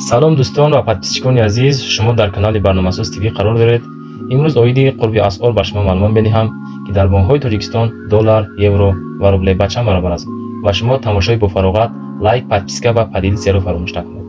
Салом, дӯстон ва подписчикони азиз! Шумо дар канали Барномасоз ТВ қарор доред. Имрӯз оиди қурби асъор ба шумо маълумот медиҳам, ки дар бонкҳои Тоҷикистон доллар, евро ва рубле ба чанд баробар аст. Ва шумо тамошои бофароғат, лайк, подписка ва поделиться ро фаромӯш накунед.